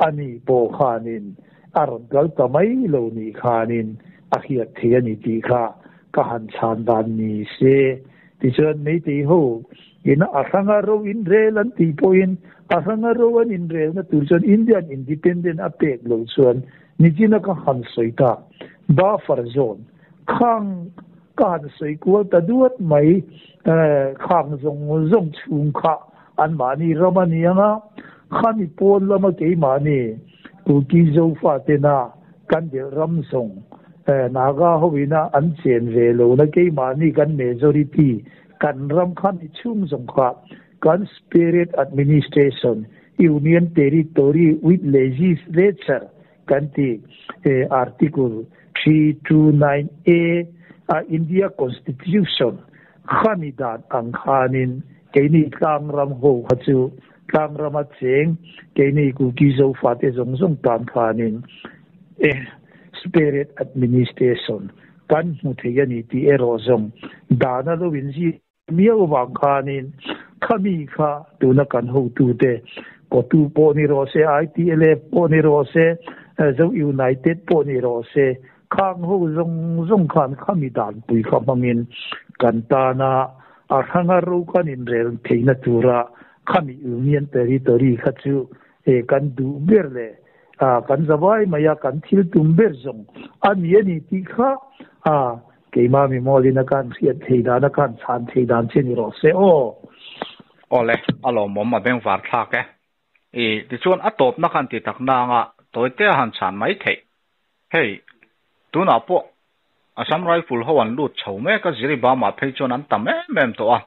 ani pawh khanin a rawn kal ta mai lo nih khanin a hriat thei a ni tih kha ka han chhan dan ni se. Tichuan Meitei ho ina a hranga ro inrel an tih pawhin a hranga ro an inrelna tur chuan Indian Independent a pek lo chuan nichina ka han sawi ta buffer zone khang ka han sawi kual ta duat mai khang zawng zawng chhung kha anmahni ram a ni anga khami pawn lama keimahni Kuki Zofa tena kan delh ram zawng Naga hoina an chen ve lo na keimahni kan majority kan ram khami chhung zawng kha kan Spirit Administration Union Territory with Legislature kan ti Article 329A a India Constitution khami dan ang khanin keini tlang ram ho kha chu tlang rama cheng keini Kuki Zofa te zawng zawng tan khanin Spirit Administration kan hmu thei a ni tih erawh zawng dana lo in zi miau wang khanin khami kha tuna kan ho tu te kotu pawh ni rawh se ITLF pawh ni rawh se Zo United pawh ni rawh se khang ho zawng zawng khan khami dan pui kha hmangin kan tana a hranga ro kan inrel theihna tura khami Union Territory kha chu e kan duh ber le Kan zavai mai a kan thil tum ber zawng a ni a ni tih kha keimah mi mawlin a kan hriat thei dan a kan chhan thei dan che ni rawh se aw. Awle, a lawmawm a bengvar thlak e. I tichuan a tawpna khan ti tak nanga tawite a han chhan mai theih. Hei, tunah pawh Assam Rifle ho an lut chho mek a, Jiribam-ah phei chuan an tam em em tawh a.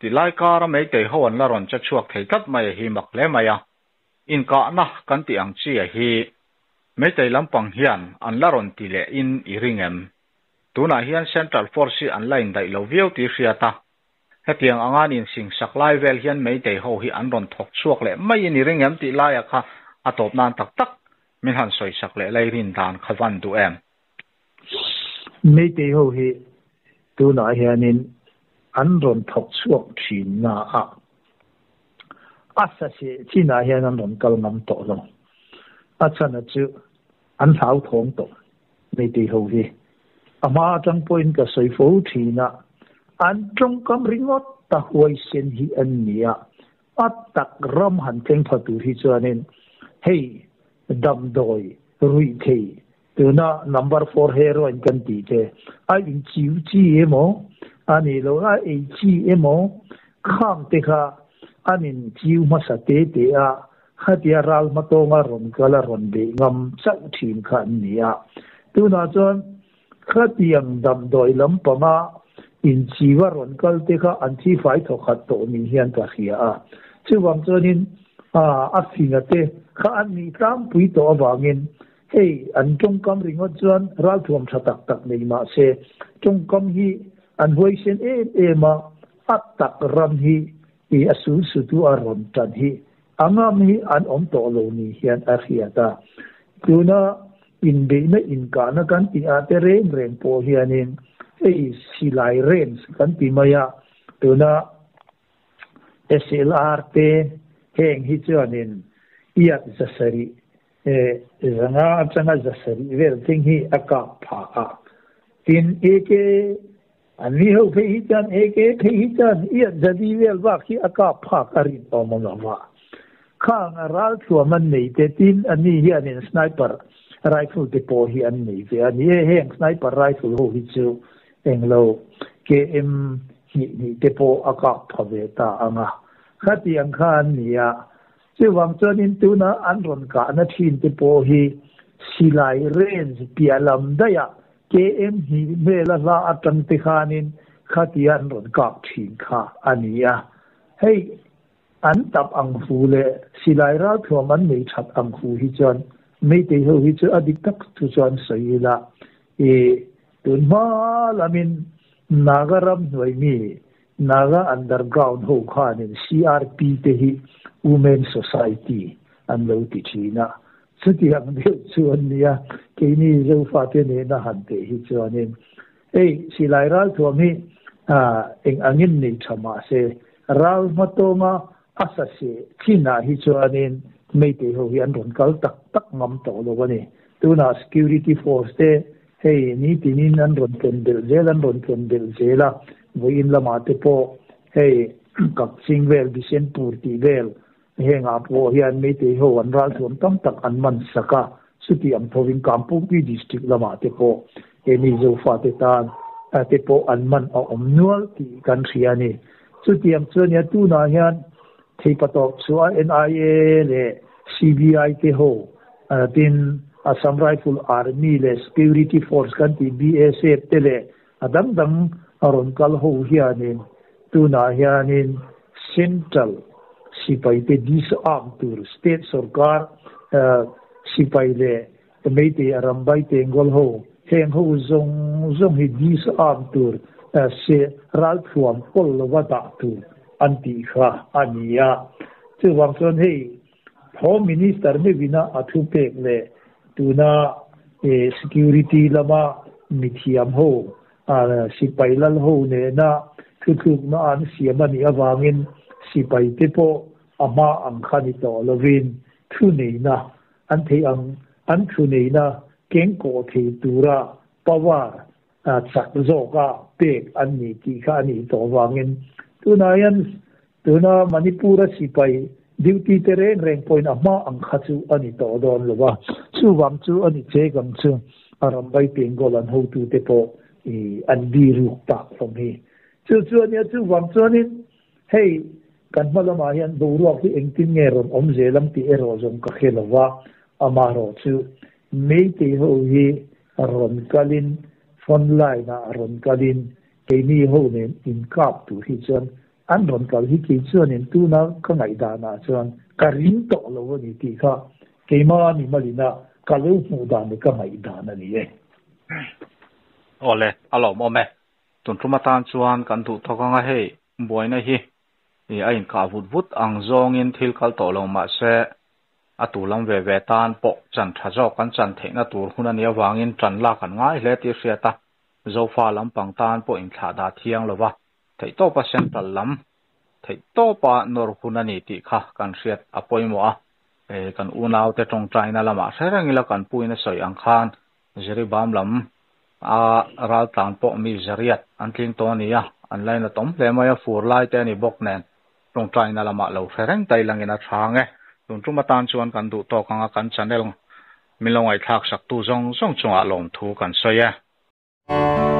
Tilai kara Meitei ho an la rawn che chhuak thei tlat mai a hi mak hle mai a. Inkahna kan tih ang chi a hi Meitei lampang hian an la rawn ti leh in i ring em? Tunah hian Central Force hi an la indaih lo viau tih hriat a. Hetiang angan insing sak lai vel hian Meitei ho hi an rawn thawk chhuak leh mai in i ring em tih laia kha a tawp nan tak tak min han sawi sak leh lai rin dan kha van duh em? Meitei ho hi tunah hianin an rawn thawk chhuak thin na a, a saseh chinah hian an rawn kal ngam tawh lo. A chhan a chu an hlauthawng tawh Meitei ho hi. A hma atang pawhin ka sawi fo thin a, an tawngkam ringawt ta huaisen hi an ni a, a tak ram han thleng pha tur hi chuanin hei damdawi ruihthei Tuna number four heroin kan tih te a in chiu chi emaw a nih loh a ei chi emaw khang te kha an in chiu hmasa te te a, khatia ral hmatawnga rawn kal a rawn beih ngam chauh thin kha an ni a. Tunah chuan khatiang damdawi lampanga in chiu a rawn kal te kha an thi fai thawkhat tawh ni hian ka hria a. Chuvang chuanin a finga te kha an nih tlangpui tawh avangin Hei, an tawngkam ringawt chuan ralthuam tha tak tak nei mah se, tawngkam hi an huaisen em em a, a tak ram hi i a sul sutu a rawn tan hi a ngam hi an awm tawh lo ni hian a hriat a. Tuna inbeihna inkahna kan tih ah te reng reng pawh hianin hei silai range kan ti mai a, tuna SLR te heng hi chuanin iat zasarih Zanga atanga zasarih vel thleng hi a kap phah a. Tin, AK an ni ho phei hi chuan AK phei hi chuan iat zali vel bak hi a kap phak a rin awm ang lo va. Khang a ral thuam an nei te tin an ni hianin sniper rifle te pawh hi an nei ve a ni e. Heng sniper rifle ho hi chu englo KM hnih hnih te pawh a kap pha ve ta ang a. Khatiang kha an ni a. Chuvang chuanin tuna an rawn kahna thin te pawh hi silai range piah lam daihah KM hnih hmela hla atang te khanin khatia an rawn kap thin kha a ni a. Hei an tap ang fu leh silai ralthuam an nei that ang fu hi chuan Meitei ho hi chu a dik tak thu chuan sawi ila i tun hma lamin Naga ram hnuai mi Naga Underground ho khanin CRP te hi Women Society an lo ti thin a, chutiang deuh chu an nia, keini Zofate nena han teh hi chuanin hei silai ralthuam hi eng angin nei tha mah se ral hmatawnga a sa seh chinah hi chuanin Meitei ho hi an rawn kal tak tak ngam tawh lo a ni. Tunah Security Force te Hei nitinin an rawn tlawn belh zel an rawn tlawn belh zel a, vawiin lamah te pawh hei Kakching vel, Bisenpur tih vel hengah pawh hian Meitei ho an ralthuam tam tak an man sak a, chuti ang thovin Kampukpi District lamah te pawh he mi Zofate tan te pawh an man a awm nual tih kan hria a ni. Chutiang chuan nia tunah hian Theipatawp chu a NIA leh CBI te ho tin Assam Rifle Army leh Security Force kan tih BSF te leh a dang dang a rawn kal ho hianin tunah hianin Central sipai te disarm tur State sorkar sipai leh Meitei a rambai tengkawl ho heng ho zawng zawng hi disarm tur se ralthuam kawl lova dah tur an tih kha a ni a. Chuvang chuan hei Home Minister meuhina a thupek leh tuna security lama mithiam ho sipai lal ho nena thuthlukna an siam a nih avangin sipai te pawh a hma ang kha ni tawh lovin thu neihna An theih ang an thu neihna kengkawh thei tura power chak zawka pek an ni tih kha a nih tawh vangin tunah hian tuna Manipur-a sipai Duty te reng reng pawhin a hma ang kha chu a ni tawh dawn lo a, chuvang chu a ni chek ang chu a ram vai Bengal an hotute pawh i an biruk tak hlawm hi. Chu chu a nia, chuvang chuanin hei kan hma lamah hian boruak hi engtin nge rawn awm zel ang tih erawh zawng ka hre lo va, amaherawh chu Meitei ho hi rawn kalin front line ah rawn kalin keini ho nen inkap tur hi chuan An rawn kal hi kei chuanin tuna ka ngaihdanah chuan ka ring tawh lo a ni tih kha keimah ni malina ka lo hmuh dan leh ka ngaihdan a ni e. Awle, a lawmawm e. Tun tum atan chuan kan duh tawk anga hei buaina hi a inkah vut vut ang zawngin thil kal tawh lo mahse a tu lam ve ve tan pawh chan tha zawk kan chan theihna tur hun a nih avangin tan lak an ngai hle tih hriat a, Zofa lampang tan pawh inthlah dah thiang lova Theihtawpa central lam theihtawpa nawr hun a ni tih kha kan hriat a pawimawh a, kan unaute tawngtaina lamah hre reng ila kan puin a sawi ang khan Jiribam lam a raltlan pawh mi zariat an tling tawh a ni a, an lainatawm hle mai a, fur lai te a ni bawk nen tawngtaina lamah lo hre reng ta ilangin a tha ang e. Tun tum atan chuan kan duh tawk ang a, kan channel min lo ngaihthlak saktu zawng zawng chungah lawmthu kan sawi e.